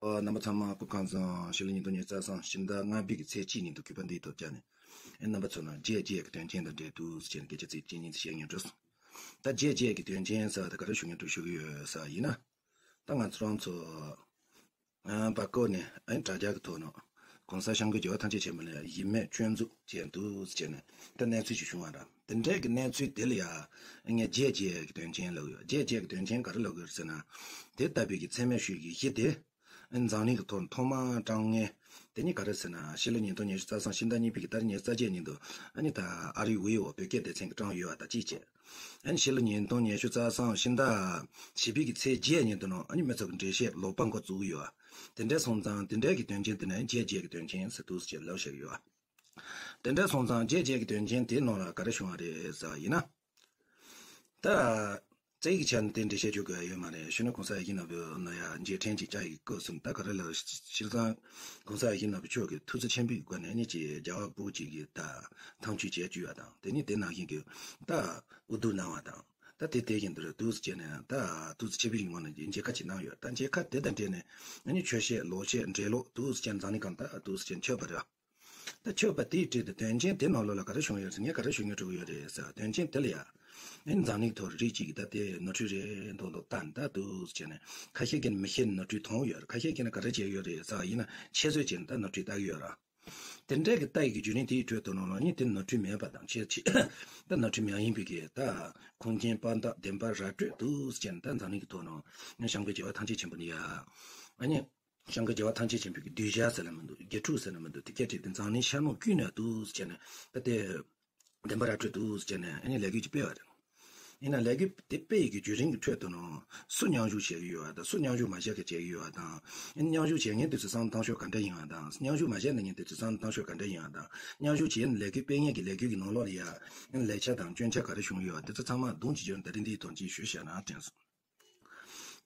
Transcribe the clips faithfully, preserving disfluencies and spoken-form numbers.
ཨོ། རྣམ་པ་ཚང་མ་སྐུ་ཁམས་བཟང་། ཕྱི་ལོ་ཉིས་སྟོང་ཉི་ཤུ་རྩ་གསུམ་ཕྱི་ཟླ་ལྔ་པའི་གི་ཚེས་གཅིག་ཉིན་དུ་གུས་པ་འདིའི་ཐོག་བཅར་ནས། ཨེ། རྣམ་པ་ཚོ་ནང་རྒྱས་རྒྱས་ཀྱི་དོན་རྐྱེན་དང་འབྲེལ་འདུག་ཟེར་ནས་སྐད་ཆ་ཚིག་གཅིག་གཉིས་ཙམ་བཤད་སྙིང་འདོད་སོང་། ད་རྒྱས་རྒྱས་ཀྱི་དོན་རྐྱེན་ཟེར་བ་དེ་ག་རེ་ཞུ་སྙིང་འདོད་ཞུ་གི་ཡོད་ཟེར་བ་ཡིན་ན། ད་ང་ཚོ་རང་ཚོ་ཨ་བར་སྐོར་ནས་ཨ་དྲ་རྒྱ་གི་ཐོག་ནང་༸གོང་ས་༸སྐྱབས་མགོན་རྒྱལ་བ་ཐམས་ཅད་མཁྱེན་པ་ལ་ཡིན་མེད་སྐྱོན་འཛུགས་བྱས་འདུག་ཟེར་ནས་ད་གནས་ཚུལ་ཞིག་བྱུང་བ་རེད། དེ་འདྲའི་གི་གནས་ཚུལ་དེ་ལ་ཡ་ངས་རྒྱས་རྒྱས་ཀྱི་དོན་རྐྱེན་ལབ་ཡོད། རྒྱས་རྒྱས་ཀྱི་དོན་རྐྱེན་ག་རེ་ལབ་ཡོད་ཟེར་ན། དེ་ལྟ་བུའི་གི་མཚན་སྨད་ཞུས་ཀྱི་གཞི་དེ་ཨ་འཛམ་གླིང་གི་ཐོག་ཐོག་མར་བཀྲམ་མཁན་དེ་ནི་ག་རེ་ཟེར་ན། ཕྱི་ལོ་ཉིས་སྟོང་ཉི་ཤུ་རྩ་གསུམ་ཕྱི་ཟླ་གཉིས་པའི་གི་ཏ་རིག་ཉི་ཤུ་རྩ་བརྒྱད་ཉིན་དུ་ཨ་ནི་ད་ཨ་རིའི་ཝི་ཨོ་བོད་སྐད་སྡེ་ཚན་གྱིས་བཀྲམ་ཡོད་པ་དང་གཅིག་བྱས། ཨ་ནི་ཕྱི་ལོ་ཉིས་སྟོང་ཉི་ཤུ་རྩ་གསུམ་ཕྱི་ཟླ་བཞི་པའི་གི་ཚེས་བརྒྱད་ཉིན་དུ་ནང་ཨ་ནི་མི་ཚོ་གི་འགྲེལ་བཤད་ལོག་པ་འགོ་བཙུགས་ཡོད། དེ་འདྲ་སོང་ཙང་དེ་འདྲའི་གི་དོན་རྐྱེན་དེ་ནི་རྒྱས་རྒྱས་ཀྱི་དོན་རྐྱེན་ཟེར་འདུག་ཟེར་ལབ་བཞག་ཡོད། དེ་འདྲ་སོང་ཙང་རྒྱས་རྒྱས་ཀྱི་དོན་རྐྱེན་དེའི་ནང་ལ་ག་རེ་བྱུང་བ་རེད་ཟེར་བ་ཡིན་ན། ད་རྩ་ཡིག་ཆ་ནས་དེ་འགྲེལ་བཤད་བྱེད་དགོས་ཡ་ཡོད་མ་རེད། གཞོན་ནུ་༸གོང་ས་ཡིན་ན་བོད་ནང་ཡ་རྗེས་དྲན་ཅིག་བཅར་ཡི་སྐབས་སུ་ད་ག་རེ་ལབ། སྤྱིར་བཏང་༸གོང་ས་ཡིན་ན་བོད་ཆོས་ཀྱི་ཐུགས་བརྩེ་ཆེན་པོའི་སྒོ་ནས་ཨ་ནི་ཅིག་རྒྱལ་བ་སྐུ་ཅིག་གི་ད་ཐང་ཆུ་བྱས་བཅུག་ཡ་དང་། དེ་ནི་དེ་ནང་བཞིན་གྱི་ད་དབུ་གདུགས་གནང་བ་དང་། ད་དེ་དེ་བཞིན་དུ་རེད་འདུག་ཟེར་བྱས་ནས་ད་ཐུགས་བརྩེ་ཆེན་པོའི་ངང་ནས་མཇལ་ཁ་ཅིག་གནང་ཡོད། ད་མཇལ་ཁ་དེ་དང་འབྲེལ་ནས་ཨ་ནི་ཆོས་བཤད་ལོ་བཤད་འགྲེལ་ལོ་འདུག་ཟེར་བྱས་ནས་འཛམ་གླིང་སྒང་ད་འདུག་ཟེར་བྱས་ནས་ཁྱབ་པ་རེད། ད་ཆོས་པ་དེའི་གྲས་དེ་དོན་རྐྱེན་དེ་ནང་ལོགས་ལ་ག་རེ་བྱུང་ཡོད་ཟེར། ངས་ག་རེ་ཞུ་སྙིང་འདོད་ཀྱི་ཡོད་རེད་ཟེར། དོན་རྐྱེན་དེ་ལ་ཡ། ཨེ་འཛམ་གླིང་ཐོག་རིགས་གཅིག་གིས་ད་དེ་ནོར་འཁྲུལ་རེད་མདོག་མདོག་ལྟ་ནས་ད་འདུག་ཟེར་ནས་ཁ་ཤས་ཀྱིས་མི་ཤེས་ནོར་འཁྲུལ་མཐོང་ཡོད་རེད། ཁ་ཤས་ཀྱིས་ནི་ག་རེ་བྱས་ཡོད་རེད་ཟེར་བ་ཡིན་ན་ཁྱད་གསོད་བྱས་ནས་ད་ནོར་འཁྲུལ་ལྟ་གི་ཡོད་རེད། དེ་འདྲའི་གི་ལྟ་ཡི་གི་བརྒྱུད་རིམ་དེའི་ཁྲོད་དུ་ནང་ལོགས་ནི་དེ་ནོར་འཁྲུལ་མེད་པ་དང་ཁྱད་ཆེ་ད་ནོར་འཁྲུལ་མ་ཡིན་པའི་གི་ད་ཁུངས་སྐྱེལ་དཔང་རྟགས་བདེན་པ་ར་སྤྲོད་འདུག་ཟེར་ནས་ད་འཛམ་གླིང་གི་ཐོག་ནང་ནི་སྐྱབས་མགོན་རྒྱལ་བ་ཐམས་ཅད་མཁྱེན་པ་ནི་ཡ། ཨ་ནི། སྐྱབས་མགོན་རྒྱལ་བ་ཐམས་ཅད་མཁྱེན་པའི་གི་གདུལ་བྱ་ཟེར་ན་མི་འདུག་དགེ་ཕྲུག་ཟེར་ན་མི་འདུག་དེ་སྐད་བྲིས་ཏེ་འཛམ་གླིང་ཤར་ནུབ་ཀུན་ནས་འདུག་ཟེར་ནས་ད་དེ་བདེན་པ་ར་སྤྲོད་འདུག་ཟེར་ནས་ཨ་ནི་ལས་འགུལ་ཅིག་སྤེལ་བ་རེད། ཡིན་ན་ལས་འགུལ་དེ་སྤེལ་ཡི་གི་བརྒྱུད་རིམ་གི་ཁྲོད་དུ་ནང་སུ་མཉམ་ཞུགས་བྱེད་ཀྱི་ཡོད་པ་དང་སུ་མཉམ་ཞུགས་མ་བྱེད་མཁན་བྱེད་ཀྱི་ཡོད་པ་དང་། ཨ་ནི་མཉམ་ཞུགས་བྱེད་མཁན་དེ་ཚོ་བསམ་བློ་བཏང་ཕྱོགས་ག་འདྲ་ཡིན་པ་དང་མཉམ་ཞུགས་མ་བྱས་མཁན་དེ་ཚོ་བསམ་བློ་བཏང་ཕྱོགས་ག་འདྲ་ཡིན་པ་དང་མཉམ་ཞུགས་བྱས་ནས་ལས་འགུལ་སྤེལ་མཁན་གྱི་ལས་འགུལ་གྱི་ནང་ལོགས་ལ་ཡ་ཨ་ནི་ལས་འཆར་དང་སྐྱོན་ཆ་ག་རེ་བྱུང་ཡོད་པ་དེ་ཚོ་ཚང་མ་དུང་ཅིག་བརྗོད་ནས་ད་རིང་འདིའི་ཐོག་ཅིག་ཞུས་བཞག་ན་དྲན་སོང་།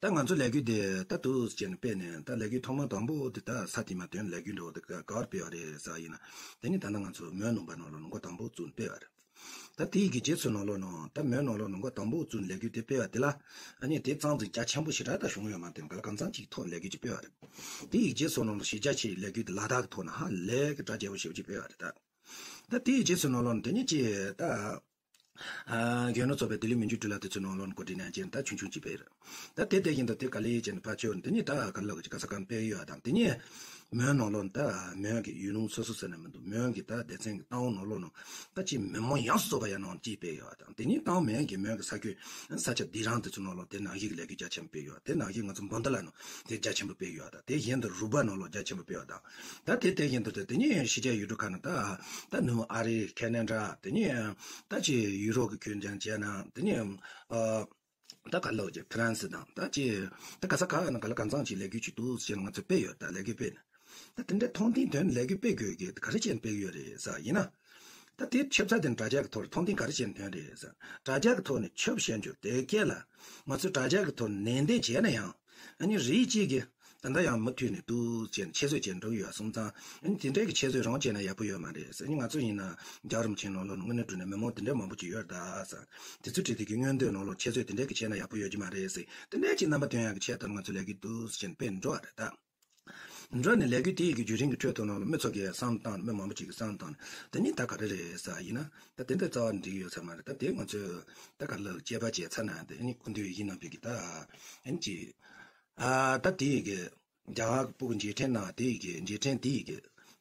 ད་ང་ཚོ་ལས་འགུལ་དེ་ད་འདུག་ཟེར་ནས་སྤེལ་ནས་ད་ལས་འགུལ་ཐོག་མ་དང་པོ་དེ་ད་ས་དེ་མ་དོན་ལས་འགུལ་འགྲོ་བ་དེ་ག་ག་བར་སྤེལ་བ་རེད་ཟེར་བ་ཡིན་ན། དེ་ནི་ད་ལྟ་ང་ཚོ་མོན་ལུང་པ་ནང་ལོགས་ལུང་པ་དང་པོ་བཙུགས་ནས་སྤེལ་བ་རེད། ད་དེའི་གི་རྗེས་སུ་ནང་ལོགས་ནང་ད་མོན་ནང་ལོགས་ལུང་པ་དང་པོ་བཙུགས་ནས་ལས་འགུལ་དེ་སྤེལ་བ་དེ་ལ་ཨ་ནི་དེ་ཙང་ཙིག་རྒྱ་ཆེན་པོ་ཞེ་དྲག་ད་བྱུང་ཡོད་མ་རེད། གང་ལ་གང་འཚམ་ཅིག་ཐོག་ལས་འགུལ་ཅིག་སྤེལ་བ་རེད། དེའི་རྗེས་སུ་ནང་ལོགས་གཞི་རྒྱ་ཆེའི་ལས་འགུལ་དེ་ལ་དྭགས་ཀྱི་ཐོག་ནས་ཧ་ལས་གི་གྲ་རྒྱས་པོ་ཞེ་པོ་ཅིག་སྤེལ་བ་རེད་ད། ད་དེའི་རྗེས་སུ་ནང་ལོགས་ནང་དེ་ནི་ཅི་ད། ཨ། རྒྱལ་ནོར་ཚོགས་པའི་བདེ་ལེགས་མི་འགྱུར་འཕྲིན་ལས་དེ་ཚོའི་ནང་ལོགས་ནས་གོ་སྒྲིག་གནང་བྱས་ནས་ད་ཆུང་ཆུང་ཅིག་སྤེལ་རེད། ད་དེ་དེ་བཞིན་དུ་དེ་ག་ལེ་བྱས་ནས་ཕར་ཕྱོགས་ནས་དེ་ནས་ད་ག་ལ་ག་ཅིག་ག་ས་གང་སྤེལ་ཡོད་དང་དེ་ནས་མོན་ནང་ལོགས་ནས་ད་མོན་གྱི་ཡུལ་ལུང་སོ་སོ་ཟེར་ན་མི་འདུག་མོན་གྱི་ད་སྡེ་ཚན་གྱི་ཏང་ནང་ལོགས་ནང་ད་ཅིག་མི་མང་ཡོངས་སུ་རྫོགས་པ་ཡ་ནང་ཅིག་སྤེལ་ཡོད་དང་དེ་ནས་ཏང་མོན་གྱི་མོན་གྱི་ས་ཁུལ་ས་ཆ་སྡེ་རང་དེ་ཚོའི་ནང་ལོགས་དེ་ནང་བཞིན་གྱི་ལས་འགུལ་རྒྱ་ཆེན་པོ་སྤེལ་ཡོད། དེ་ནང་བཞིན་ང་ཚོ་འབོ་མདའ་ལ་ནང་དེ་རྒྱ་ཆེན་པོ་སྤེལ་ཡོད་དང་དེ་བཞིན་དུ་རུ་པ་ནང་ལོགས་རྒྱ་ཆེན་པོ་སྤེལ་ཡོད་དང་། ད་དེ་དེ་བཞིན་དུ་དེ་ནས་ཕྱི་རྒྱལ་ཡུལ་གྲུ་ཁག་ནང་ད་ད་ནུབ་ཨ་རི་ཁེ་ན་ཌ་དེ་ནས་ད་ཅི་ཡུ་རོབ་ཀྱི་ཁུལ་ཀྱང་བྱས་ན་དེ་ནས་ཨ་ད་ག་ལོག་ཅིག་ཧྥ་རན་སི་དང་ད་ཅི་ད་ག་ས་ག་ན་ག་ལ་གང་འཚམ་ཅིག་ལས་འགུལ་ཅིག་འདུག་ཟེར་ང་ཚོ་སྤེལ་ཡོད། ད་ལས་འགུལ་སྤེལ་ནས་ད་དེ་འདྲའི་མཐོང་ཐེངས་དོན་ལས་འགུལ་སྤེལ་དགོས་ཀྱི་ག་རེ་བྱས་ནས་སྤེལ་གི་ཡོད་རེད་ཟེར་ཡིན་ན། ད་དེ་ཆབ་ཚ་དེ་དྲ་རྒྱ་གི་ཐོག་ལ་མཐོང་ཐེངས་ག་རེ་བྱས་ནས་ཐོན་རེད་ཟེར། དྲ་རྒྱ་གི་ཐོག་ནས་ཆབ་བཤད་རྒྱུ་དེ་སྐད་ལ་ང་ཚོ་དྲ་རྒྱ་གི་ཐོག་ནས་ནན་ཏན་བྱས་ན་ཡང་ཨ་ནི་རིགས་གཅིག་གིས་ད་ལྟ་ཡང་མུ་མཐུད་ནས་འདུག་ཅེས་ཆེད་བཟོས་བྱས་འགྲོ་གི་ཡོད་སོང་ཙང་ཨ་ནི་དེ་འདྲའི་གི་ཆེད་བཟོས་རང་བྱས་ན་ཡག་པོ་ཡོད་མ་རེད་ཟེར། ཨ་ནི་ང་ཚོ་ཡིན་ན་རྒྱལ་བ་རིན་པོ་ཆེའི་ནང་ལོགས་ནས་དངོས་གནས་དྲང་གནས་མི་མང་དེ་འདྲའི་མང་པོ་ཅིག་ཡོད་རེད་ད་ཟེར། དེ་ཚོའི་གྲས་དེ་གི་མངོན་འདོད་ནང་ལོགས་ཆེད་བཟོས་དེ་འདྲའི་གི་བྱས་ན་ཡག་པོ་ཡོད་ཀྱི་མ་རེད་ཟེར། དེ་འདྲའི་གི་རྣམ་པ་སྟོན་ཡག་གི་ཆེད་དུ་ང་ཚོ་ལས་འགུལ་འདུག་ཅེས་སྤེལ་འགྲོ་བ་རེད་ད། འགྲོ་ནས་ལས་འགུལ་དེ་ཡི་གི་བརྒྱུད་རིམ་གྱི་ཁྲོད་དུ་ནང་ལ་མི་ཚོ་གིས་བསམ་བཏང་ནས་མི་མང་པོ་ཅིག་གིས་བསམ་བཏང་ནས་དེ་ནི་ད་ག་རེ་རེད་ཟེར་བ་ཡིན་ན་ད་དེ་འདྲ་རྩ་བ་འགྲིག་ཡོད་ས་མ་རེད། ད་དེ་ང་ཚོས་ད་ག་ལ་དཔྱད་པ་བྱས་ཚར་ན་དེ་ནི་སྐུ་མདུན་ཡིན་ནམ་པའི་གི་ད་ཨ་ནི་ཅི་ཨ་ད་དེ་ཡི་གི་རྒྱ་གར་གྱི་སྤུ་གུ་རྗེས་དྲན་གནང་དེ་ཡི་གི་རྗེས་དྲན་དེ་ཡི་གི་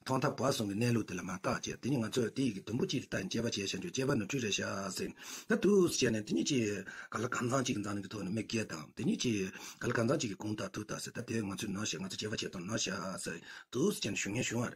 ཐོག་མཐའ་བར་གསུམ་གྱི་གནས་ལུགས་དེ་ལ་མ་བརྟག་བྱས་དེ་ནི་ང་ཚོས་དེ་ཡི་གི་དུམ་བུ་གཅིག་ལ་ལྟ་ནས་དཔྱད་པ་བྱས་བཞག་རྒྱུ་དཔྱད་པ་ནོར་འཁྲུལ་རེད་ཤག་ཟེར་ད་འདུག་བྱས་ནས་དེ་ནི་ཅི་ག་ལ་གང་འཚམ་གཅིག་གི་འཛམ་གླིང་གི་ཐོག་ནས་མི་སྒེར་དང་དེ་ནི་ཅི་ག་ལ་གང་འཚམ་གཅིག་གི་གུང་དང་ཐུག་དང་ཟེར་ད་དེ་ང་ཚོས་ནོར་ཤག་ང་ཚོས་དཔྱད་པ་བྱས་སྟངས་ནོར་ཤག་ཟེར་འདུག་བྱས་ནས་ཞུ་མཁན་ཞུ་བ་རེད།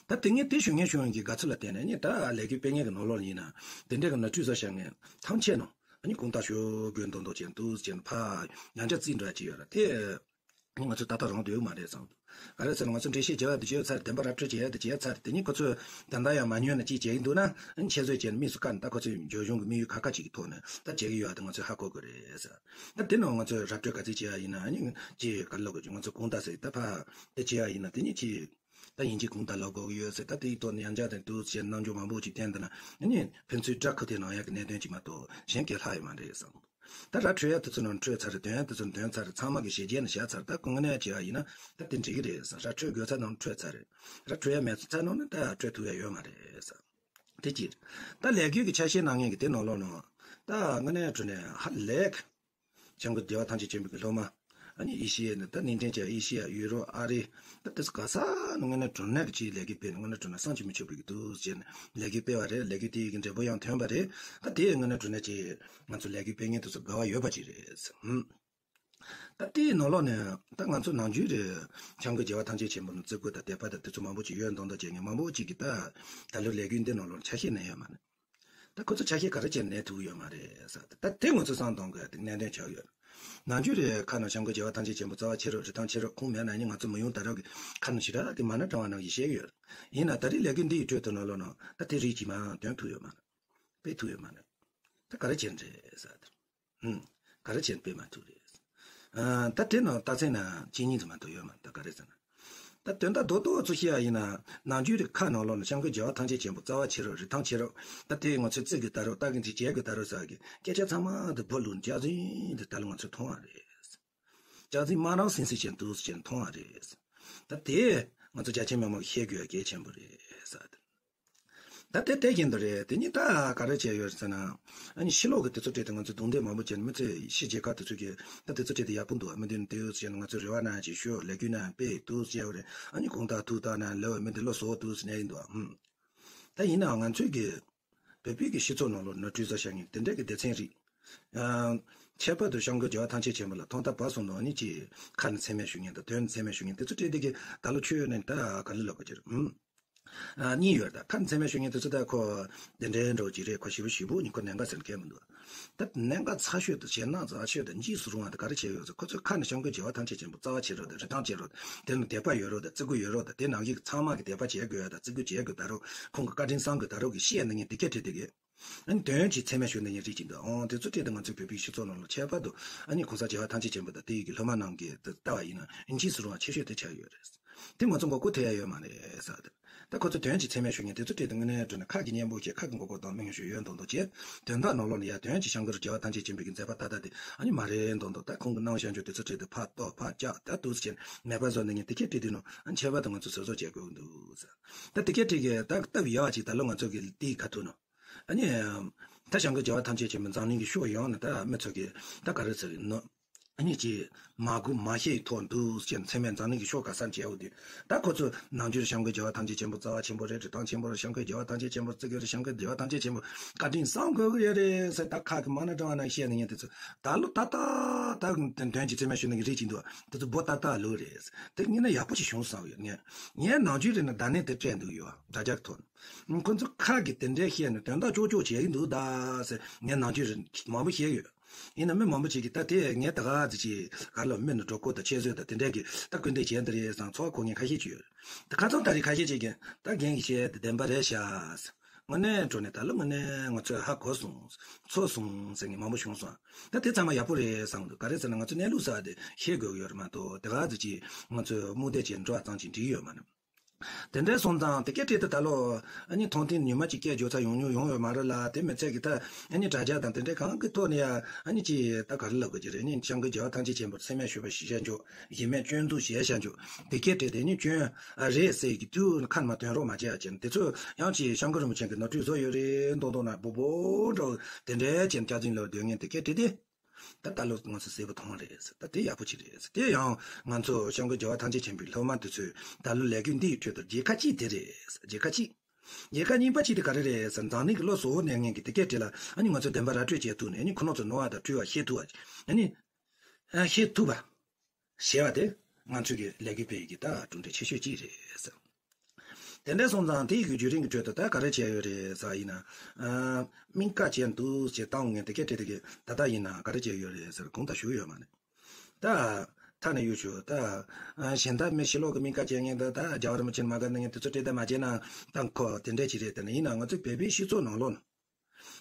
ད་དེ་ངས་དེ་ཞུ་མཁན་ཞུ་ཡོང་གི་དགའ་ཚོར་ལ་བརྟེན་ནས་ནི་ད་ལས་འགུལ་སྤེལ་མཁན་གྱི་ནང་ལོགས་ཡིན་ན་དེ་འདྲའི་གི་ནོར་འཁྲུལ་བཟོ་བཞག་མཁན་ཐམས་ཅད་ནང་ཨ་ནི་གུང་ཐག་ཞུ་དགོས་མདོག་མདོག་བྱས་འདུག་བྱས་ནས་ཕར་ཡང་བསྐྱར་རྩིས་འགྲོ་ཡ་ཅིག་ཡོད་ར་དེ། ང་ཚོ་ད་ལྟ་རང་འདོད་མ་རེད་བསམ་འདུག་ག་རེ་ཟེར་ན་ང་ཚོ་འགྲེལ་བཤད་བྱས་པ་དེ་བྱས་ཚར། བདེན་པ་ར་སྤྲོད་བྱས་ཡ་དེ་བྱས་ཚར། དེ་ནི་ཁོ་ཚོས་ད་ལྟ་ཡང་མ་ཉོས་ན་ཅིག་བྱས་ཀྱི་འདུག་ན་ཨ་ནི་ཆེད་བཟོས་བྱས་ནས་དམིགས་སུ་བཀར་ནས་ད་ཁོ་ཚོས་འབྱོར་གཞུང་གི་དམིགས་ཡུལ་ཁ་ཁ་ཅིག་གི་ཐོག་ནས་ད་བྱས་ཀྱི་ཡོད་ཡ་དེ་ང་ཚོས་ཧ་གོ་དགོས་རེད་ཟེར། ད་དེ་ནང་ང་ཚོས་ར་སྤྲོད་ག་ཚོད་བྱས་ཡ་ཡིན་ན་ཨ་ནི་ཅིག་ག་ལོག་གི་ང་ཚོ་གུང་ཐག་ཟེར་ད་ཕར་དེ་བྱས་ཡ་ཡིན་ན་དེ་ནི་ཅིག་ད་ཡིན་གཅིག་གུང་ཐག་ལབ་དགོས་ཀྱི་ཡོད་ཟེར། ད་དེའི་ཐོག་ནས་ཡང་བསྐྱར་དེ་འདུག་ཟེར་རྣམ་འགྱུར་མང་པོ་ཅིག་བསྟན་འདུག་ན་ཨ་ནི་ཕན་ཚུན་དགྲ་ཁུ་ཐེ་གནང་ཡག་གི་གནད་དོན་ཅིག་མ་གཏོགས་གཞན་གྱི་ལྷག་ཡོད་མ་རེད་བསམ། ད་ར་འཕྲོད་ཡ་དེ་ཚོ་ནང་འཕྲོད་ཚར་རེད། འདོན་ཡ་དེ་ཚོ་འདོན་ཚར་རེད། ཚང་མ་གི་ཞེ་བརྒྱད་ནང་བཞག་ཚར། ད་དངོས་གནས་བྱས་པ་ཡིན་ན་ད་དེ་འགྲིག་གི་རེད་ཟེར། ར་འཕྲོད་དགོས་ཚར་ནང་འཕྲོད་ཚར་རེད། ར་འཕྲོད་ཡ་མེད་ཚར་ནང་ནི་ད་འཕྲོད་ཐུབ་ཡ་ཡོད་མ་རེད་ཟེར། དེ་གཅིག་ད་ལས་འགུལ་གྱི་ཆ་ཤས་གནང་མཁན་གྱི་དེ་ནང་ལོགས་ནང་ད་དངོས་གནས་དྲང་གནས་ཧ་ལས་ཀྱི། བྱམས་མགོན་རྒྱལ་བ་ཐམས་ཅད་མཁྱེན་པའི་སློབ་མ། ཨ་ནི་ཨེ་ཤི་ཡ་ནི་ད་གནས་འདྲེན་བྱས་ཨེ་ཤི་ཡ་ཡུ་རོབ་ཨ་རི། ད་དེ་ཚོ་ག་ས་ནས་དངོས་གནས་དྲང་གནས་ཀྱི་ཅིག་ལས་འགུལ་སྤེལ་ནས་དངོས་གནས་དྲང་གནས་བསམ་གྱིས་མི་ཁྱབ་པའི་གི་འདུག་ཟེར་ནས་ལས་འགུལ་སྤེལ་བ་རེད། ལས་འགུལ་དེའི་གི་འབྲས་བུ་ཡང་ཐོན་པ་རེད། ད་དེ་དངོས་གནས་དྲང་གནས་ཀྱི་ང་ཚོ་ལས་འགུལ་སྤེལ་མཁན་དེ་ཚོ་དགའ་བ་ཡོད་པ་ཅིག་རེད། ཧུམ། ད་དེའི་ནང་ལོགས་ནས་ད་ང་ཚོ་ནམ་རྒྱུན་རེད། བྱམས་མགོན་རྒྱལ་བ་ཐམས་ཅད་མཁྱེན་པ་ནི་བརྩི་བཀུར་དང་དད་པ་དང་དེ་ཚོ་མང་པོ་ཅིག་ཡོད་མདོག་མདོག་བྱས་ནས་མང་པོ་ཅིག་གིས་ད་ད་ལོ་ལས་འགུལ་འདི་ནང་ལོགས་ཆ་ཤས་ནས་ཡོད་མ་རེད། ད་ཁོ་ཚོ་ཆ་ཤས་ག་རེ་བྱས་ནས་ཐུག་ཡོད་མ་རེད་ཟེར། ད་དེ་ང་ཚོ་བསམ་གཏོང་དགོས་ཡ་དེ་གནད་དོན་ཆགས་ཡོད། ནམ་རྒྱུན་རེད་ཁ་ནང་བྱམས་མགོན་རྒྱལ་བ་ཐམས་ཅད་མཁྱེན་པ་རྩ་བ་ཆེ་རུ་རི་ཐང་ཆེ་རུ་ཁུངས་མེད་ན་ནི་ང་ཚོ་མི་ཡོང་ད་རག་གི་ཁ་ནང་ཞེ་དྲག་གི་མ་ན་དྲང་བ་ནང་བཞིན་བཤད་ཀྱི་ཡོད། ཡིན་ན་ད་རེས་ལས་འགུལ་འདི་ཡི་ཁྲོད་དུ་ནང་ལོགས་ནང་ད་དེ་རིགས་ཀྱིས་མ་འདོན་ཐུབ་ཡོད་མ་རེད། སྤེལ་ཐུབ་ཡོད་མ་རེད། ད་ག་རེ་བྱས་ནས་རེད་ཟེར། ཧུམ། ག་རེ་བྱས་ནས་སྤེལ་མ་ཐུབ་རེད། ཨ། ད་དེ་ནང་རྟགས་མཚན་ན་གཅིག་གཉིས་ཙམ་མ་གཏོགས་ཡོད་མ་རེད། ད་ག་རེ་ཟེར་ན། ད་དོན་དག་རྡོག་རྡོག་ཚོ་བཤད་ཡ་ཡིན་ན། ནམ་རྒྱུན་རེད་ཁ་ནང་ལོགས་ལ་བྱམས་མགོན་རྒྱལ་བ་ཐམས་ཅད་མཁྱེན་པ་རྩ་བ་ཆེ་རུ་རི་ཐང་ཆེ་རུ། ད་དེ་ང་ཚོས་བརྩི་དགོས་ད་རུང་ལྟ་གི་འདི་བྱེད་དགོས་ད་རུང་ཟེར་གི་སྐད་ཆ་ཚང་མ་དེ་སྦོ་ལུག་སྐྱག་རྫུན་དེ་ད་ལོ་ང་ཚོས་མཐོང་བ་རེད། སྐྱག་རྫུན་སྨ་ར་སིང་སིང་བྱས་འདུག་ཟེར་མཐོང་བ་རེད། ད་དེ་ང་ཚོ་རྒྱ་ཆེ་མི་མང་གིས་ཤེས་དགོས་ཡ་གལ་ཆེན་པོ་རེད་ཟེར། ད་ལྟའི་དེ་བཞིན་དུ་རེད། དེ་ཉིད་ད་ག་རེ་བྱས་ཡོད་ཟེར་ན། ཨ་ནི་ཕྱི་ལོགས་ཀྱི་དུས་ཚོད་སྤྲད་དེ་ང་ཚོས་རྡུང་རྡེག་མང་པོ་བྱས་ནས་མི་ཚོས་ཕྱི་རྒྱལ་ཁག་དེ་ཚོ་གིས་ད་དུས་ཚོད་སྤྲད་དེ་ཡག་པོ་འདུག་མི་འདི་ནི་དེ་ཡོད་ཟེར་ནས་ང་ཚོས་རེ་བ་གནང་ཅིག་ཞུ་ལས་འགུལ་གནང་སྤེལ་འདུག་ཟེར་བ་རེད། ཨ་ནི་གོང་ཐག་ཐུག་ཐག་ནས་ལོས་མི་འདི་ལོ་བཟོ་འདུག་ཟེར་ནས་ཡིན་འདུག་ཨ། ད་ཡིན་ནའང་ང་ཚོས་ཀྱི་བོད་པའི་གི་སྤྱི་ཚོགས་ནང་ལོགས་ནོར་འཁྲུལ་བཟོ་བཞག་མཁན་དེ་འདྲ་གི་སྡེ་ཚན་རིགས། ཨ། ཁྱད་པར་དུ་བྱམས་མགོན་རྒྱལ་བ་ཐམས་ཅད་མཁྱེན་པ་ལ་ཐོག་མཐའ་བར་གསུམ་དུ་ཨ་ནི་ཅིག་ཁ་ནས་མཚན་སྨད་ཞུ་མཁན་དང་དོན་ནས་མཚན་སྨད་ཞུ་མཁན་དེ་ཚོ་སྤྲད་དེ་གི་ད་ལོ་ཆོས་ནས་ད་ག་ལེ་ལབ་དགོས་ཀྱི་རེད། ཨ། གཉིས་ཡོད། ད་ཁ་ནས་མཚན་སྨད་ཞུ་མཁན་དེ་ཚོ་ད་ཁོ་དེ་འདྲའི་འགྲོ་གི་རེད། ཁོ་ཞེ་པོ་ཞེ་པོ་ནི་ཁོ་གནད་འགག་ཟེར་མཁན་མི་འདུག་ད་གནད་འགག་ཚ་ཤོས་དང་ཞེད་སྣང་ཚ་ཤོས་དང་འཇིགས་སུ་རུང་བ་དེ་ག་རེ་བྱས་ཡོད་ཟེར། ཁོ་ཚོས་ཁ་ནས་བྱམས་མགོན་རྒྱལ་བ་ཐམས་ཅད་མཁྱེན་པ་རྩ་བ་ཆེ་རུ་དང་རི་ཐང་ཆེ་རུ་དེ་ནི་དད་པ་ཡོད་རུང་དང་བརྩི་བཀུར་ཡོད་རུང་དང་དེ་ནང་བཞིན་ཚང་མ་གི་དད་པ་བྱེད་དགོས་ཡ་དང་བརྩི་བཀུར་བྱེད་དགོས་ད་རུང་ཁོང་གི་བཀའ་དྲིན་བསམ་དགོས་ད་རུང་གི་བཤད་ནི་ངས་དེ་སྐད་བྲིས་དེ་གི་ཨ་ནི་དོན་གྱི་མཚན་སྨད་ཞུ་ནས་ཡིན་རིགས་ཀྱི་འདུག་ཨོང་། དེ་ཚོ་སྤྲད་དེ་ང་ཚོའི་བོད་པའི་སྤྱི་ཚོགས་ནང་ལ་ཁྱད་པར་དུ་ཨ་ནི་གོང་ས་རྒྱལ་བ་ཐམས་ཅད་མཁྱེན་པ་དང་དེ་ཡི་གི་སློབ་མ་རྣམས་ཀྱིས་དེ་ལྟ་བ་ཡིན་ན་འཇིགས་སུ་རུང་བ་ཆེ་ཤོས་དེ་ཆགས་ཡོད་རེད། དེ་ང་ཚོ་མགོ་སྐོར་ཐེབས་ཡ་ཡོད་མ་རེད་ཟེར་ཏེ། ད་ཁོ་ཚོ་དོན་གྱི་མཚན་སྨད་ཞུ་མཁན་དེ་ཚོ་སྤྲད་དེ་དངོས་གནས་དྲང་གནས་ཁ་གི་སྙན་པོ་བྱས་ཁ་གི་མགོ་སྐོར་དང་མིག་ཞུ་ཡོད་མདོག་མདོག་བྱས། དོན་དག་ནང་ལོགས་ནས་ཡ་དོན་གྱི་བྱམས་མགོན་རྒྱལ་བ་ཐམས་ཅད་མཁྱེན་པའི་གི་མཛད་པ་ད་ལྟ་དེ་ཨ་ནི་མ་རེད་མདོག་མདོག་ད་ཁོང་གི་གནང་བཞག་རྒྱུ་དེ་ཚོ་སྤྲད་དེ་ཕར་གཏོར་ཕར་བཅག་ད་འདུག་སེ་བྱས་ནས་མེད་པ་བཟོ་ནས་ངས་དེ་སྐད་བྲིས་དུས་ནོ་ཨ་ནི་ཁྱད་པར་དུ་ང་ཚོ་བཟོ་བཟོ་བྱེད་དགོས་འདུག་ཟེར། ད་དེ་སྐད་བྲིས་གི་ད་སྟབས་ཡག་པ་ཅིག་ད་ལོ་ང་ཚོ་གི་དེའི་ཁ་ཐུག་ནོ། ཨ་ནི། ད་བྱམས་མགོན་རྒྱལ་བ་ཐམས་ཅད་མཁྱེན་པའི་འཛམ་གླིང་གི་ཕྱོགས་ཡོངས་ནས་ད་མི་ཚོ་གིས་ད་ག་རེ་ཟེར་གི་ནོ། ཨ་ནི་ཅིག་མ་གོ་མ་ཤེས་ཀྱི་ཐོག་འདུག་ཅེས་མཚན་སྨད་འཛམ་གླིང་གི་ཕྱོགས་ག་སར་མཇལ་འོ་དུས། ད་ཁོ་ཚོས་ནམ་རྒྱུན་བྱམས་མགོན་རྒྱལ་བ་ཐམས་ཅད་མཁྱེན་པ་རྩ་བ་ཆེན་པོ་རེད། རི་ཐང་ཆེན་པོ་རེད། བྱམས་མགོན་རྒྱལ་བ་ཐམས་ཅད་མཁྱེན་པ་བརྩི་དགོས་རེད། བྱམས་མགོན་རྒྱལ་བ་ཐམས་ཅད་མཁྱེན་པ་བཀའ་དྲིན་བསམ་དགོས་ཀྱི་ཡོད་རེད་ཟེར། ད་ཁ་གི་མ་ན་དྲང་བ་ན་བཤད་ནས་ཡིན། དེ་ཚོ་ད་ལོ་ད་ད་ད་དོན་གྱི་མཚན་སྨད་ཞུ་ནས་རེད་ཅིག་འདུག་དེ་ཚོ་འབོ་ད་ད་ལོ་རེད། དེ་ངས་ན་ཡག་པོ་ཞིག་བྱུང་བསམ་ཡོད། ངས་ངས་ནམ་རྒྱུན་རེད་ན་ད་ནས་དེ་སྤྲད་འདུག་ཡོད་དྲ་རྒྱ་གི་ཐོག་ནས། ཁོ་ཚོ་ཁ་གི་དེ་འདྲའི་བཤད་ནས་དོན་དག་ཅོག་ཅོག་བྱེད་ཀྱི་འདུག་ད་ཟེར་ངས་ནམ་རྒྱུན་རེ་མང་པོ་བཤད་ཡོད། ཡིན་ན་མི་མང་པོ་ཅིག་གིས་ད་དེ་ངས་ད་ག་ཟིག་ཅིག་ག་ལ་མི་ནི་སྒྲོ་སྐུར་དང་ཆེད་བཟོས་དང་དེ་འདྲས་ཀྱི་ད་སྐུར་འདེབས་བྱས་འདི་རེད་བསམ་ཚོར་བ་གོ་མཁན་ཁ་ཤས་ཅིག་ཡོད། ད་ཁ་ཚང་ད་རེས་ཁ་ཤས་ཅིག་གིས་ད་རྒན་གྱིས་བཤད་དེ་བདེན་པ་རེད་ཤག་དངོས་གནས་དྲང་གནས་ད་ལོ་དངོས་གནས་ང་ཚོས་ཧ་གོ་སོང་། ཚོར་སོང་ཟེར་མཁན་མང་པོ་བྱུང་སོང་། ད་དེ་ཚང་མ་ཡག་པོ་རེད་བསམ་གི་འདུག་ག་རེ་ཟེར་ན་ང་ཚོ་གནས་ལུགས་གསར་དེ་ཤེས་དགོས་ཀྱི་ཡོད་རེད་མ་གཏོགས་དེ་ག་ཟིག་ཅིག་ང་ཚོས་རྨོངས་དད་བྱས་འགྲོ་བ་ཙམ་ཅིག་འགྲིག་ཡོད་མ་རེད། དེ་འདྲའི་སོང་ཙང་དེ་སྐད་བྲིས་དེ་ད་ལོ་ཨ་ནི་མཐོང་ཐེངས་ཉི་མ་གཅིག་སྐད་བརྗོད་ཚར་ཡོང་མྱོང་ཡོང་ཡོད་མ་རེད་ལ། དེ་མི་ཚད་ཀྱི་ད་ཨ་ནི་དྲ་རྒྱ་དང་དེ་འདྲའི་གང་གི་ཐོག་ནས་ཡ་ཨ་ནི་ཅི་ད་ག་རེ་ལབ་དགོས་ཀྱི་རེད། ཨ་ནི་བྱམས་མགོན་རྒྱལ་བ་ཐམས་ཅད་མཁྱེན་པར་མཚན་སྨད་ཞུས་པ་ཞིག་བཤད་འཇོག་ཡིན་མིན་སྐྱོན་འཛུགས་བྱས་བཤད་འཇོག་དེ་སྐད་བྲིས་དེ་ནི་སྐྱོན་རེད་ཟེར་གྱི་དུས་ཁ་ནས་མ་ཐོན་རོགས་མ་བྱས་ཡ་བྱས་ནས་དེ་ཚོ་ཡང་ཅི་བྱམས་མགོན་རིན་པོ་ཆེ་གི་ནོར་འཁྲུལ་བཟོ་ཡོད་རེད་མདོག་མདོག་ན་སྦོ་སྦོ་འདྲ་བོ་དེ་འདྲའི་བྱས་ནས་སྐྱག་རྫུན་ལབ་སྡོད་མཁན་དེ་སྐད་བྲིས་དེ། ད་ད་ལོ་ང་ཚོ་གསལ་པོ་མཐོང་རེད། ད་དེ་ཡག་པོ་ཅིག་རེད། དེ་ཡང་ང་ཚོ་བྱམས་མགོན་རྒྱལ་བ་ཐམས་ཅད་མཁྱེན་པའི་སློབ་མ་དེ་ཚོས་ད་ལོ་ལས་འགུལ་འདིའི་ཁྲོད་དུ་རྒྱལ་ཁ་གཅིག་དེ་རེད། རྒྱལ་ཁ་གཅིག་རྒྱལ་ཁ་གཉིས་པ་གཅིག་དེ་ག་རེ་རེད་ཟེར་ན་འཛམ་གླིང་གི་བློ་གཟུ་བོ་གནས་མཁན་གྱི་དེ་སྐད་བྲིས་ལ་ཨ་ནི་ང་ཚོ་བདེན་པ་ར་སྤྲོད་བྱེད་ཐུབ་ནས་ཨ་ནི་ཁོ་རང་ཚོ་ནོར་བ་དང་འཁྲུལ་བ་ཤེས་ཐུབ་པ་ཨ་ནི་ཨ་ཤེས་ཐུབ་པ། ཞེས་པ་དེ་ང་ཚོས་ཀྱི་ལས་འགུལ་སྤེལ་ཡག་གི་ད་གྲུབ་འབྲས་ཆེ་ཤོས་གཅིག་རེད་ཟེར། དེ་འདྲ་སོང་ཙང་དེ་ཡི་གི་བརྒྱུད་རིམ་གྱི་ཁྲོད་དུ་ད་ག་རེ་བྱས་ཡོད་རེད་ཟེར་བ་ཡིན་ན། ཨ། སྨན་ཁབ་བྱས་འདུག་ཅེས་བཏང་ངས་དེ་སྐད་བྲིས་དེ་གི་ད་ལྟ་ཡིན་ན་ག་རེ་བྱས་ཡོད་རེད་ཟེར་གོང་ལྟར་ཞུ་ཡོད་མ་རེད། ད། ཐ་ན་ཡུལ་ཤུལ་ད། ཨ། གཞན་དག་མི་ཕྱི་ལོགས་ཀྱི་སྨན་ཁབ་བྱས་མཁན་ད་ད་རྒྱལ་བ་རིན་པོ་ཆེ་མ་དགའ་ན་ངས་དེ་ཚོ་སྤྲད་ད་མ་བྱས་ན་ད་ཁོ་དེ་འདྲ་ཅིག་རེད། དེ་ནི་ཡིན་ན་ང་ཚོའི་བོད་པའི་སྤྱི་ཚོགས་ནང་ལོགས་ན།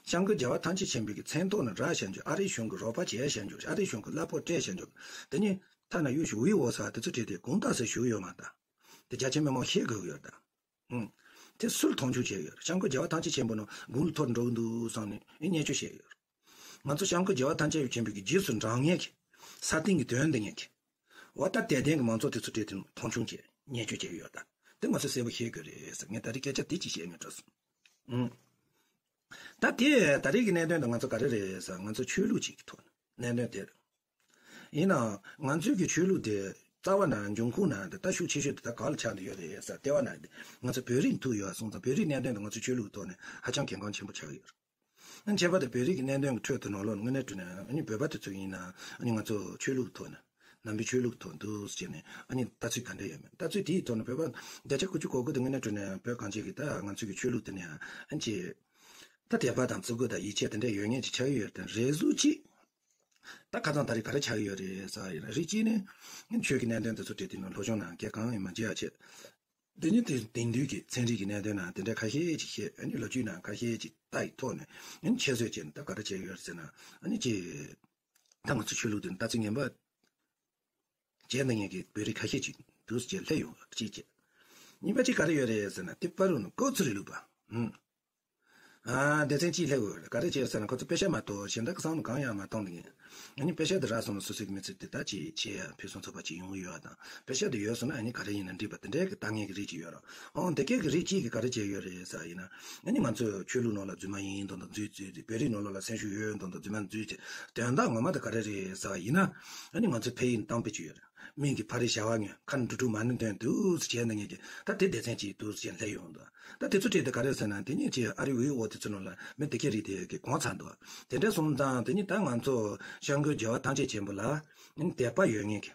བྱམས་མགོན་རྒྱལ་བ་ཐམས་ཅད་མཁྱེན་པའི་གི་མཚན་ཐོག་ནས་རག་བཞག་འཇོག་ཨ་རིའི་གཞུང་གི་རོགས་པ་བྱས་བཞག་འཇོག་ཨ་རིའི་གཞུང་གི་གླ་ཕོགས་སྤྲད་བཞག་འཇོག་དེ་ནི་ཐ་ན་ཡུལ་ཤུལ་ཝི་འོ་ས་དེ་ཚོ་བྲིས་ཏེ་དགོངས་དག་ཟེར་ཞུ་གི་ཡོད་མ་ད། དེ་རྒྱ་ཆེ་མི་མང་ཤེས་དགོས་ཀྱི་ཡོད་ད། ཨང་། དེ་སུས་མཐོང་ཆུང་བྱས་ཡོད། བྱམས་མགོན་རྒྱལ་བ་ཐམས་ཅད་མཁྱེན་པ་ནི་དགུང་ལ་ཐོར་འགྲོ་གི་འདུག་བསམ་ནས་ཨེ་བརྙས་བཅོས་བྱས་ཡོད། ང་ཚོ་སྐྱབས་མགོན་རྒྱལ་བ་ཐམས་ཅད་མཁྱེན་པའི་གི་རྗེས་སུ་འབྲང་མཁན་གྱི་ས་སྟེང་གི་དོན་འདི་ངན་གྱི་འོ་ད་དད་ལྡན་གྱི་མང་ཚོགས་དེ་ཚོ་གྲས་དེ་མཐོང་ཆུང་བྱས་བརྙས་བཅོས་བྱས་ཡོད་ད། དེ་ང་ཚོས་གསལ་པོ་ཤེས་དགོས་རེད་ཟེར། ངས་ད་རེས་སྐད་ཆ་དེ་གཅིག་བཤད་སྙིང་འདོད་སོང་། ཨང་། ད་དེ་ད་རེས་ཀྱི་གནད་དོན་དེ་ང་ཚོ་ག་རེ་རེད་ཟེར། ང་ཚོ་ཆོས་ལུགས་གཅིག་གི་ཐོག་ནས་གནད་དོན་དེ་རེད། ཡིན་ནའང་ང་ཚོའི་གི་ཆོས་ལུགས་དེ་རྩ་བ་ནས་འབྱུང་ཁུངས་ནས་དེ་ལྟ་ཤུགས་ཆེ་ཤོས་དེ་ད་ག་ལ་ཆགས་བསྡད་ཡོད་རེད་ཟེར། ལྟེ་བ་ནས་དེ་ང་ཚོ་བོད་རིགས་ཐུག་ཡོད་སོང་ཙང་བོད་རིགས་གནད་དོན་དེ་ང་ཚོ་ཆོས་ལུགས་ཐོག་ནས་ཧ་ཅང་གལ་འགངས་ཆེན་པོ་ཆགས་ཀྱི་ཡོད་རེད། ཁྱད་པར་དུ་བོད་རིགས་ཀྱི་གནད་དོན་གྱི་ཁྲོད་དུ་ནང་ལོགས་དངོས་གནས་དྲང་གནས་ཨ་ནི་བོད་པ་དེ་ཚོ་ཡིན་ན་ཨ་ནི་ང་ཚོ་ཆོས་ལུགས་ཐོག་ནས་ནང་པའི་ཆོས་ལུགས་ཐོག་འདུག་ཟེར་ནས་ཨ་ནི་ལྟ་ཚུལ་ག་འདྲ་ཡོད་མེད། ལྟ་ཚུལ་དེའི་ཐོག་ནས་བོད་པ་བདེ་ཆ་ཁུ་ཆུ་གོ་གོ་དེ་དངོས་གནས་དྲང་གནས་བོད་གངས་ཅན་གྱི་ད་ང་ཚོའི་གི་ཆོས་ལུགས་དེ་ནས་ཨ་ནི་ཅིག་ད་དད་པ་དང་བརྩི་བཀུར་དང་ཡིད་ཆེས་དེ་འདྲ་ཡོད་མཁན་ཅིག་ཆགས་ཀྱི་ཡོད་རེད་དེ་རེ་ཟུང་ཅིག་ད་ཁ་སང་ད་རེས་ག་རེ་ཆགས་ཀྱི་ཡོད་རེད་ཟེར་ཡིན་ན་རིགས་གཅིག་ནི་ཆོས་ཀྱི་གནད་དོན་དེ་ཚོ་འབྲེལ་དེ་ནང་སློབ་སྦྱོང་ནང་སྐད་གང་ཡང་མ་བརྗེད་ཡ་བྱས། དེ་ནི་དེ་དེང་དུས་ཀྱི་ཚན་རིག་གི་གནད་དོན་ནང་དེ་འདྲ་ཁ་ཤས་ཅིག་བཤད། ཨ་ནི་ལོ་རྒྱུས་ནང་ཁ་ཤས་ཅིག་ལྟ་ཡི་ཐོག་ནས་ཨ་ནི་ཁྱད་གསོད་བྱས་ནས་ད་ག་རེ་བྱས་ཡོད་ཟེར་ན་ཨ་ནི་ཅིག་ད་ང་ཚོ་ཆོས་ལུགས་དེ་ནི་ལྟ་ཚུལ་ངན་པ་བྱས་ན་ངེད་ཀྱི་བོད་རིགས་ཁ་ཤས་ཅིག་འདུག་ཅེས་སླེབས་ཡོང་བ་གཅིག་བྱས། གཉིས་པ་ཅིག་ག་རེ་ཡོད་རེད་ཟེར་ན་དེ་བར་རུ་ནི་ཀོ་ཚུ་རི་ལུག་པ་ཨུམ། ཨ་སྡེ་ཚན་གཅིག་སླེབས་ཡོད་རེད། ག་རེ་བྱས་ཟེར་ན་ཁོ་ཚོ་པེ་ཤ་མ་གཏོགས་གཞན་དག་གི་བསམ་བློ་གང་ཡང་མ་གཏོང་ནས། ཨ་ནི་པེ་ཤ་དེ་རག་སོང་ན་སོ་སོའི་མི་ཚེ་དེ་ད་ཅིག་བྱེད་ཡ་ཕུན་སུམ་ཚོགས་པ་ཅིག་ཡོང་གི་ཡོད་པ་དང་པེ་ཤ་དེ་ཡོད་སོང་ན་ཨ་ནི་ག་རེ་ཡིན་ན་འགྲིག་པ་དེ་འདྲའི་གི་ལྟ་མཁན་གི་རིགས་ཅིག་ཡོད་རེད། ཨོང་དེ་སྐད་གི་རིགས་གཅིག་གིས་ག་རེ་བྱས་ཡོད་རེད་ཟེར་ཡིན་ན་ཨ་ནི་ང་ཚོས་ཆོས་ལུགས་ནང་ལ་རྫུན་མ་ཡིན་མདོག་མདོག་འཛུལ་འཛུལ་འཛུལ། བོད་རིགས་ནང་ལོགས་ལ་སེམས་ཤུགས་ཡོད་མདོག་མདོག་རྫུན་མ་འཛུལ་བྱས་དོན་དག་ངོ་མ་དེ་ག་རེ་རེད་ཟེར་ཡིན་ན་ཨ་ནི་ང་ཚོས་ཕ་ཡིས་བཏང་པའི་ཅིག་ཡོད་རེད། མིང་གི་ཕ་རི་བྱ་བ་ངན་ཁ་ནས་འབྲུ་དྲུག་མ་ནི་འདོན་འདུག་ཟེར་བྱས་ནས་ངེད་ཀྱི་ད་དེ་སྡེ་ཚན་གཅིག་འདུག་ཟེར་བྱས་སླེབས་ཡོང་འདུག་ད་དེ་ཚོ་བྲིས་ཏེ་ག་རེ་ཟེར་ན་དེ་ཉིད་ཀྱི་ཨ་རི་ཝི་འོ་དེ་ཚོ་ནང་ལ་མི་དེ་སྐད་རིགས་དེ་གི་གོང་ཚར་འདུག་དེ་འདྲ་སོང་ཙང་དེ་ཉིད་ད་ང་ཚོ་སྐྱབས་མགོན་རྒྱལ་བ་ཐམས་ཅད་མཁྱེན་པ་ལ་དད་པ་ཡོད་ངེད་ཀྱི་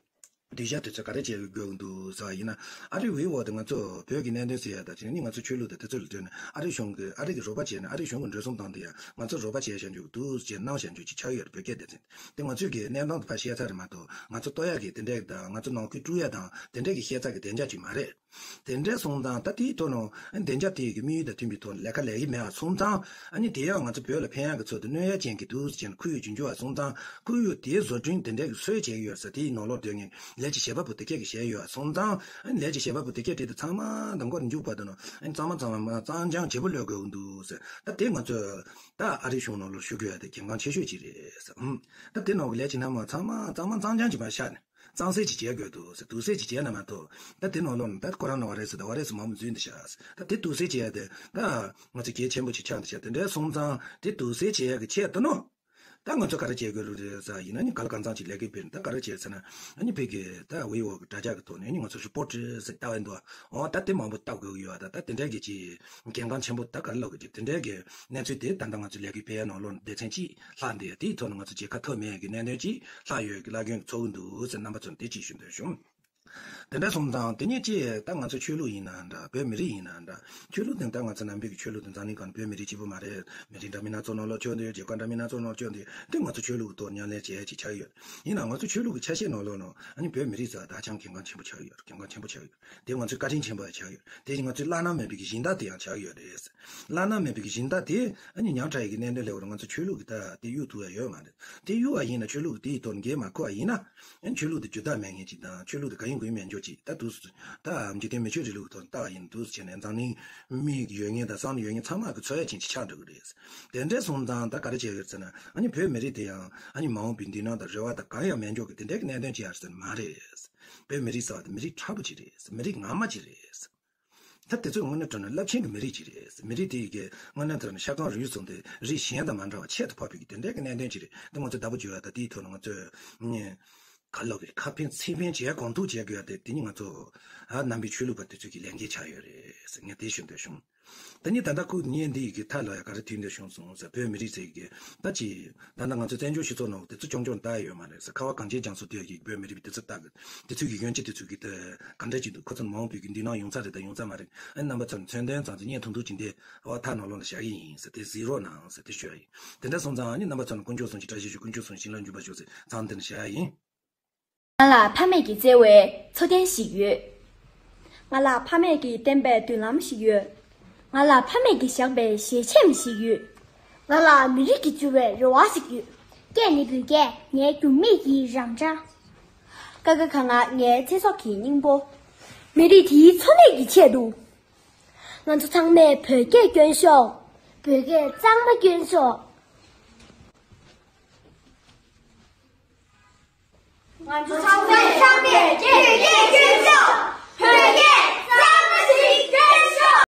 གདུལ་བྱ་དེ་ཚོ་ག་རེ་བྱེད་དགོས་འདུག་ཟེར་བ་ཡིན་ན་ཨ་རི་ཝི་འོ་དེ་ང་ཚོ་བོད་ཀྱི་གནད་དོན་ཟེར་ཡ་ད་ཅིག་ནི་ང་ཚོ་ཆོས་ལུགས་དེ་དེ་ཚོ་ལ་ལྟོས་ནས་ཨ་རི་གཞུང་གི་ཨ་རི་གི་རོགས་པ་བྱས་ནས་ཨ་རི་གཞུང་གི་འགྲོ་སོང་བཏང་དེ་ཡ་ང་ཚོ་རོགས་པ་བྱས་བཞག་འཇུག་འདུག་ཅེས་གནང་བཞག་འཇུག་ཅིག་ཆགས་ཡོད་རེད། བོད་སྐད་སྡེ་ཚན་དེ་ང་ཚོས་ཀྱི་གནས་སྟངས་དེ་ཕར་བཤད་ཚར་རེད་མ་གཏོགས་ང་ཚོ་ལྟོ་ཡག་གི་དེ་འདྲས་དང་ང་ཚོ་ནང་ཁུལ་དཀྲུག་ཡ་དང་དེ་འདྲས་ཀྱི་བཤད་ཚར་གི་བདེ་འཇགས་ཅིག་མ་རེད། དེ་འདྲས་སོང་ཙང་ད་དེའི་ཐོག་ནང་བདེ་འཇགས་དེ་ཡི་གི་དམིགས་ཡུལ་དང་མཐུན་པའི་ཐོག་ནས་ལས་ཀ་ལས་ཀྱི་མེད་པ་སོང་ཙང་ཨ་ནི་དེ་ཡང་ང་ཚོ་བོད་ལ་ཕན་ཡག་གི་ཚོད་དུ་གནོད་ཡ་ཅན་གྱི་འདུག་ཟེར་ནས་ཁོར་ཡུག་རྒྱུན་འཁྱོངས་པ་སོང་ཙང་ཁོར་ཡུག་དེའི་བཟོ་སྐྲུན་དེ་འདྲས་ཀྱི་སྲོལ་བྱེད་ཀྱི་ཡོད་ས་དེའི་ནང་ལོགས་སྡོད་མཁན་ལས་ཀྱི་བྱེད་པ་པོ་དེ་སྐད་ཀྱི་བྱས་ཡོད་པ་སོང་ཙང་ཨ་ནི་ལས་ཀྱི་བྱེད་པ་པོ་དེ་སྐད་བྲིས་ཏེ་ཚང་མ་དང་མགོ་རུ་འཇུག་པ་དང་ཨ་ནི་གཙང་མ་གཙང་མ་གཙང་རྐྱང་བྱེད་པོ་ལོས་དགོས་ཀྱི་འདུག་ཟེར། ད་དེ་ང་ཚོས་ད་ཨ་རིའི་གཞུང་ནང་ལོགས་ཞུ་དགོས་ཡ་དེ་གལ་འགངས་ཆེ་ཤོས་ཅིག་རེད་ཟེར། ཨུམ། ད་དེ་ནང་གི་ལས་ཀྱི་སྣ་མང་ཚང་མ་གཙང་མ་གཙང་རྐྱང་གྱི་མ་བཞག་ནས། གཙང་སེལ་ཅིག་བྱེད་དགོས་འདུག་ཟེར། དུག་སེལ་ཅིག་བྱས་ན་མ་གཏོགས་ད་དེ་ནང་ལོགས་ནས་ད་ཁོ་རང་ནང་བ་རེད་ཟེར། ད་བ་རེད་ཟེར་མང་པོ་འཛུལ་འདི་ཤག་ད་དེ་དུག་སེལ་བྱེད་ཡ་དེ་ད་ང་ཚོ་གལ་ཆེན་པོ་ཅིག་ཆགས་འདི་ཤག་དེ་འདྲའི་སོང་ཙང་དེ་དུག་སེལ་བྱེད་ཡ་གི་ཆེད་དུ་ནོ། ད་ང་ཚོ་ག་རེ་བྱེད་དགོས་རེད་ཟེར་ཡིན་ན་ནི་ག་ལ་གང་ཚང་ཅིག་ལས་ཀའི་དཔེར་ན་ད་ག་རེ་བྱེད་ཟེར་ན་ཨ་ནི་ཕ་གི་ད་ཝི་འོ་གི་དྲ་རྒྱ་གི་ཐོག་ནས་ནི་ང་ཚོ་རི་པོ་ཊི་ཟེར་ལྟ་བ་འདུག་འོ་ད་དེ་མང་པོ་ལྟ་དགོས་ཀྱི་ཡོད། ད་ད་དེ་འདྲའི་གི་ཅིག་གལ་འགངས་ཆེན་པོ་ད་ག་རེ་ལབ་དགོས་ཀྱི་དེ་འདྲའི་གི་གནས་ཚུལ་དེ་ད་ལྟ་ང་ཚོ་ལས་ཀའི་དཔེ་ཡ་ནང་ལོགས་ནས་སྡེ་ཚན་གཅིག་ལྷག་འདི་དེའི་ཐོག་ནས་ང་ཚོ་བྱེད་ཁ་ཐོབ་མེད་ཀྱི་གནད་དོན་གཅིག་ལྷག་ཡོད་ཀྱི་ལྷག་རྒྱུན་གྱི་ཚོར་གྱི་འདུག་ཟེར་རྣམ་པ་ཚོར་དེ་གཅིག་ཞུ་འདོད་བྱུང་། དེ་འདྲ་སོང་ཙང་དེ་ཉིད་ཀྱིས་ད་ང་ཚོ་ཆོས་ལུགས་ཡིན་ན་འདྲ་བོད་མི་རིགས་ཡིན་ན་འདྲ་ཆོས་ལུགས་དེ་ད་ང་ཚོ་ནང་པའི་གི་ཆོས་ལུགས་དེ་འཛམ་གླིང་སྒང་ནས་བོད་མི་རིགས་གཅིག་པུ་མ་རེད། མི་རིགས་འདྲ་མིན་སྣ་ཚོགས་ནང་ལོགས་བསྐྱོད་འདུག་རྒྱལ་ཁབ་འདྲ་མིན་སྣ་ཚོགས་ནང་བསྐྱོད་འདུག་དེ་ང་ཚོ་ཆོས་ལུགས་ཀྱི་ཐོག་ཉམས་ལེན་བྱེད་ཡ་ཅིག་ཆགས་ཡོད། ཡིན་ན་ང་ཚོ་ཆོས་ལུགས་ཀྱི་ཆ་ཤས་ནང་ལོགས་ནང་ཨ་ནི་བོད་མི་རིགས་ཟེར་བ་དེ་ཧ་ཅང་གལ་འགངས་ཆེན་པོ་ཆགས་ཡོད། གལ་འགངས་ཆེན་པོ་ཆགས་ཡོད། དེ་ང་ཚོའི་བཀའ་དྲིན་ཆེན་པོ་ཡང་ཆགས་ཡོད། དེ་ང་ཚོའི་བླ་ན་མེད་པའི་གི་སྦྱིན་བདག་དེ་ཡང་ཆགས་ཡོད་རེད། བླ་ན་མེད་པའི་གི་སྦྱིན་བདག་དེ་ཨ་ནི་ཉག་ཕྲ་ཡི་གི་གནད་དོན་སླེབས་པ་རེད། ང་ཚོ་ཆོས་ལུགས་ཀྱི་ད་དེ་གཡུག་ཐུབ་ཡ་ཡོད་མ་རེད། དེ་གཡུག་པ་ཡིན་ན་ཆོས་ལུགས་དེའི་ཐོག་ནས་འགན་མ་འཁུར་བ་ཡིན་ན་ཨ་ནི་ཆོས་ལུགས་དེ་ཇུས་ཐག་མེད་མཁན་ཅིག་དང་ཆོས་ལུགས་དེ་ག་ཡིན་གུ་ཡིན་མེད་འཇོག་ཅིག་ད་འདུག་སེ་ད་འཇིག་རྟེན་མི་ཆོས་རིང་ལུགས་ཐོག་ནས་ལྟ་བ་ཡིན་འདུག་སེ་བྱས་ནས་འཛམ་གླིང་མི་ཡོད་མཁན་དང་བསམ་བློ་ཡོད་མཁན་ཚང་མ་གི་འཚོ་ཡ་ཅན་ཅིག་ཆགས་འགྲོ་གི་རེད། དེ་འདྲ་སོང་ཙང་ད་ག་རེ་བྱས་ཡོད་ཟེར་ན་ཨ་ནི་བོད་མི་རིགས་དེ་ཡང་ཨ་ནི་མ་འོངས་པའི་མདུན་ལམ་དང་རེ་བ་དང་གང་ཡང་མེད་འཇོག་གི་དེ་འདྲའི་གི་གནད་དོན་ཅིག་ཡོད་ཟེར་ན་མ་རེད། བོད་མི་རིགས་ཟེར་བ་དེ་མི་རིགས་མཁྲེགས་པོ་ཅིག་རེད། མི་རིགས་ངར་མ་ཅིག་རེད། ད་དེ་ཚོ་དངོས་གནས་དྲང་གནས་རླབས་ཆེན་གྱི་མི་རིགས་ཅིག་རེད། མི་རིགས་དེ་ཡི་གི་དངོས་གནས་དྲང་གནས་ཤ་རྐང་རུས་གསུམ་དེ་རིགས་གཞན་དང་མ་འདྲ་བ་ཁྱད་དུ་འཕགས་པའི་གི་དེ་འདྲའི་གི་གནད་དོན་ཅིག་རེད། དེ་ང་ཚོ་བདག་པོ་བརྒྱབ་ཡ་དང་དེའི་ཐོག་ནས་ང་ཚོས་ནི་ག་ལབ་དགོས་རེད། ཁ་ཕན་ཚིག་ཕན་བྱས་གང་ཐུབ་བྱེད་དགོས་ཡ་དེ་དེ་ནི་ང་ཚོ་ཨ་ནང་པའི་ཆོས་ལུགས་པ་དེ་ཚོ་གི་ལས་འགན་ཆགས་ཡོད་རེད་ཟེར་ངས་དེ་ཞུ་འདོད་བྱུང་། ད་ནི་ད་ལྟ་ཁོ་བརྙན་འདི་ཡི་གི་མཐའ་ལ་ཡ་ག་རེ་ཐུག་འདོད་བྱུང་སོང་ཟེར། བོད་མི་རིགས་ཚོ་ཡི་གི་ད་ཅི་ད་ལྟ་ང་ཚོ་བཙན་བྱོལ་སྤྱི་ཚོགས་ནང་དེ་ཚོ་རྐྱང་རྐྱང་ལྟ་ཡ་ཡོད་མ་རེད་ཟེར། ཁ་བ་གངས་ཅན་རྒྱ་མཚོ་དེ་ཡི་གི་བོད་མི་རིགས་པའི་དེ་ཚོ་ལྟ་གི་དེ་ཚོ་གི་ཡོན་ཆབ་དེ་ཚོ་གི་དེ་ག་འདྲ་ཅིག་འདུག་ཁོ་ཚོ་མ་འོངས་པའི་གི་མདུན་ལམ་ཡོང་ས་རེད་དང་ཡོང་ས་མ་རེད། ཨ་ནི་རྣམ་པ་ཚོ་ནས་མཚོན་དོན་ཙམ་ཅིག་བརྙན་ཐུང་ཐུང་ཅིག་འདི་ཨ་མཐའ་ནང་ལོགས་ལ་བཞག་གི་ཡིན་ཟེར། དེ་གཟིགས་རོགས་གནང་ཟེར་དེ་ཞུ་ཡ་ཡིན། དེ་འདྲ་སོང་ཙང་ཨ་ནི་རྣམ་པ་ཚོ་ནས་དཀོན་མཆོག་གསུམ་བཀྲ་ཤིས་ཤོག་དཀོན་མཆོག་གསུམ་བྱིན་རླབས་འཇུག་པར་ཤོག་ཟེར་མཚམས་འདི་ནས་བཞག་ཡ་ཡིན། ང་ལ་ཕ་མེས་ཀྱིས་བསྩལ་བའི་འཚོ་རྟེན་ཞིག་ཡོད། ང་ལ་ཕ་མེས་ཀྱིས་བསྟན་པའི་མདུན་ལམ་ཞིག་ཡོད། ང་ལ་ཕ་མེས་ཀྱིས་བཞག་པའི་ཞལ་ཆེམས་ཤིག་ཡོད། ང་ལ་མི་རིགས་ཀྱིས་བསྒྱུར་བའི་རེ་བ་ཞིག་ཡོད། སྐད་ནི་བོད་སྐད་ངའི་རྒྱུད་མིག་གི་རང་འཇགས། ཀ་ཁ་ག་ང་ངའི་ཚེ་སྲོག་གི་སྙིང་པོ། མི་རིགས་དེའི་འཚོ་གནས་ཀྱི་ཆེད་དུ། ང་ཚོ་ཚང་མས་བོད་སྐད་སྐྱོན་ཤོག་བོད་སྐད་གཙང་མ་སྐྱོན་ཤོག་ང་ཚོ་ཚང་མས་ཚང་མས་བདེ་སྐྱིད་ཀྱི་ཤོག